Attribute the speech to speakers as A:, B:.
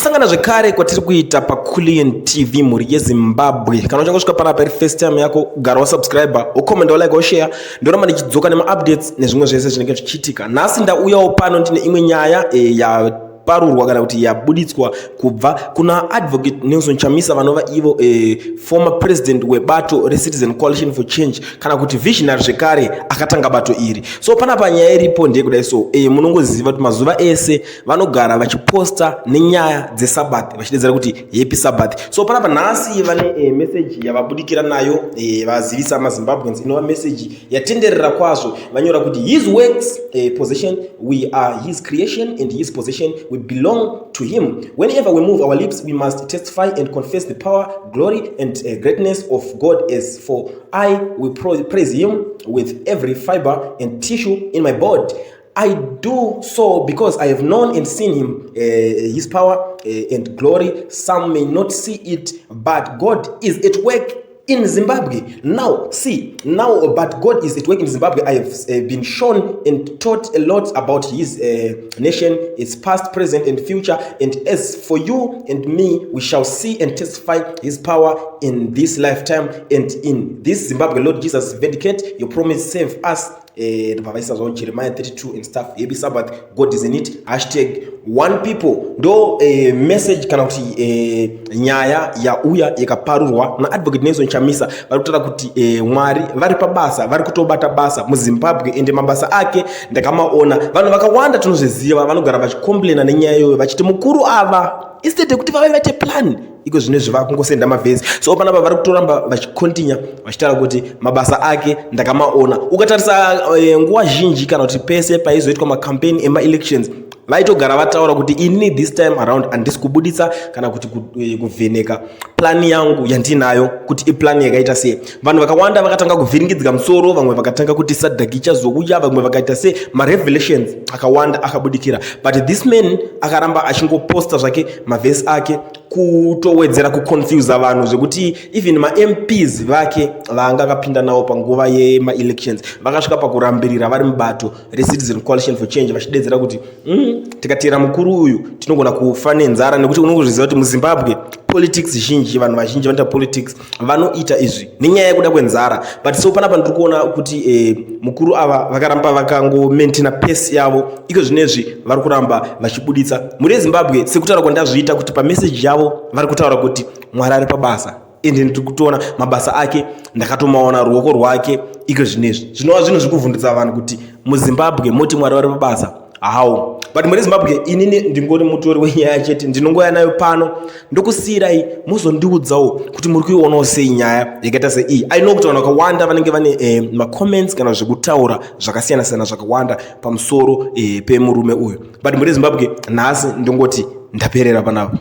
A: Kusangana zvekare kwatiri kuita paCulian TV, mhuri yeZimbabwe. Kana uchangosvika panapa iri first time yako, gara wasubscribe, ucomment, ulike, ushare. Ndoramba ndichidzoka nemaupdates nezvimwe zvese zvinenge zvichiitika. Nhasi ndauyawo pano ndine imwe nyaya yaparurwa kana kuti yabuditswa kubva kuna Advocate Nelson Chamisa, vanova ivo former president webato reCitizen Coalition for Change, kana kuti visionary zvekare akatanga bato iri. So panapa nyaya iripo ndeyekudai. So munongoziva kuti mazuva ese vanogara vachiposta nenyaya dzeSabbath, vachidedzera kuti happy Sabbath. So panapa nhasi vane message yavabudikira nayo, vazivisa maZimbabweans, inova message yatenderera kwazvo. Vanyora kuti his works, possession, we are his creation and his possession, we belong to him. Whenever we move our lips, we must testify and confess the power, glory and greatness of God. As for I will praise him with every fiber and tissue in my body. I do so because I have known and seen him, his power and glory. Some may not see it, but God is at work in Zimbabwe. Now, see, now, but God is at work in Zimbabwe. I have been shown and taught a lot about his nation, its past, present, and future. And as for you and me, we shall see and testify his power in this lifetime and in this Zimbabwe. Lord Jesus, vindicate your promise, save us. Ndobva vaisa zvavo Jeremiah 32 and stuff. Happy Sabbath, God is in it, #OnePeople. Ndo message kana kuti nyaya yauya yakaparurwa naAdvocate Nelson Chamisa. Vari kutaura kuti Mwari vari pabasa, vari kutobata basa muZimbabwe, ende mabasa ake ndakamaona. Vanhu vakawanda tinozviziva, vanogara vachicomplaina nenyaya iyoyo, vachiti mukuru ava, instead yekuti vave vaite plan iko zvinezvi, vakungosenda mavhesi. So panapa vari kutoramba vachicontinue vachitaura kuti mabasa ake ndakamaona. Ukatarisa nguva zhinji kana kuti pese paizoitwa macampaign emaelections, vaitogara vataura kuti inini this time around handisi kubuditsa kana kuti kuvheneka plan yangu yandinayo kuti iplan yakaita sei. Vanhu vakawanda vakatanga kuvhiringidzika musoro, vamwe vakatanga kuti SADC ichazouya, vamwe vakaita sei, marevelations akawanda akabudikira. But this man akaramba achingoposta zvake mavhesi ake, kutowedzera kuconfusa vanhu, zvekuti even maMPs vake vanga akapinda navo panguva yemaelections vakasvika pakurambirira vari mubato reCitizen Coalition for Change, vachidedzera kuti tikateera mukuru uyu tinogona kufa nenzara, nekuti unongozviziva kuti muZimbabwe politics zhinji, vanhu vazhinji vanoita politics vanoita izvi nenyaya yekuda kwenzara. But so panapa ndiri kuona kuti mukuru ava vakaramba vakangomaintaina pace yavo. Iko zvinezvi vari kuramba vachibuditsa mhuri yeZimbabwe, sekutaura kwandazviita kuti pameseji yavo vari kutaura kuti Mwari ari pabasa, ende ndiri kutoona mabasa ake, ndakatomaona ruoko rwake iko zvinezvi, zvinova zvinhu zviri kuvhundutsa vanhu kuti muZimbabwe moti Mwari vari pabasa hawo. But muri Zimbabwe, inini ndingori mutori wenyaya chete, ndinongoya nayo pano, ndokusiyirai muzondiudzawo kuti muri kuionawo sei nyaya yakaita sei. I know kuti vanhu vakawanda vanenge vane macomments kana zvekutaura zvakasiyana siyana zvakawanda pamusoro pemurume uyu. But muri Zimbabwe, nhasi ndongoti ndaperera panapa.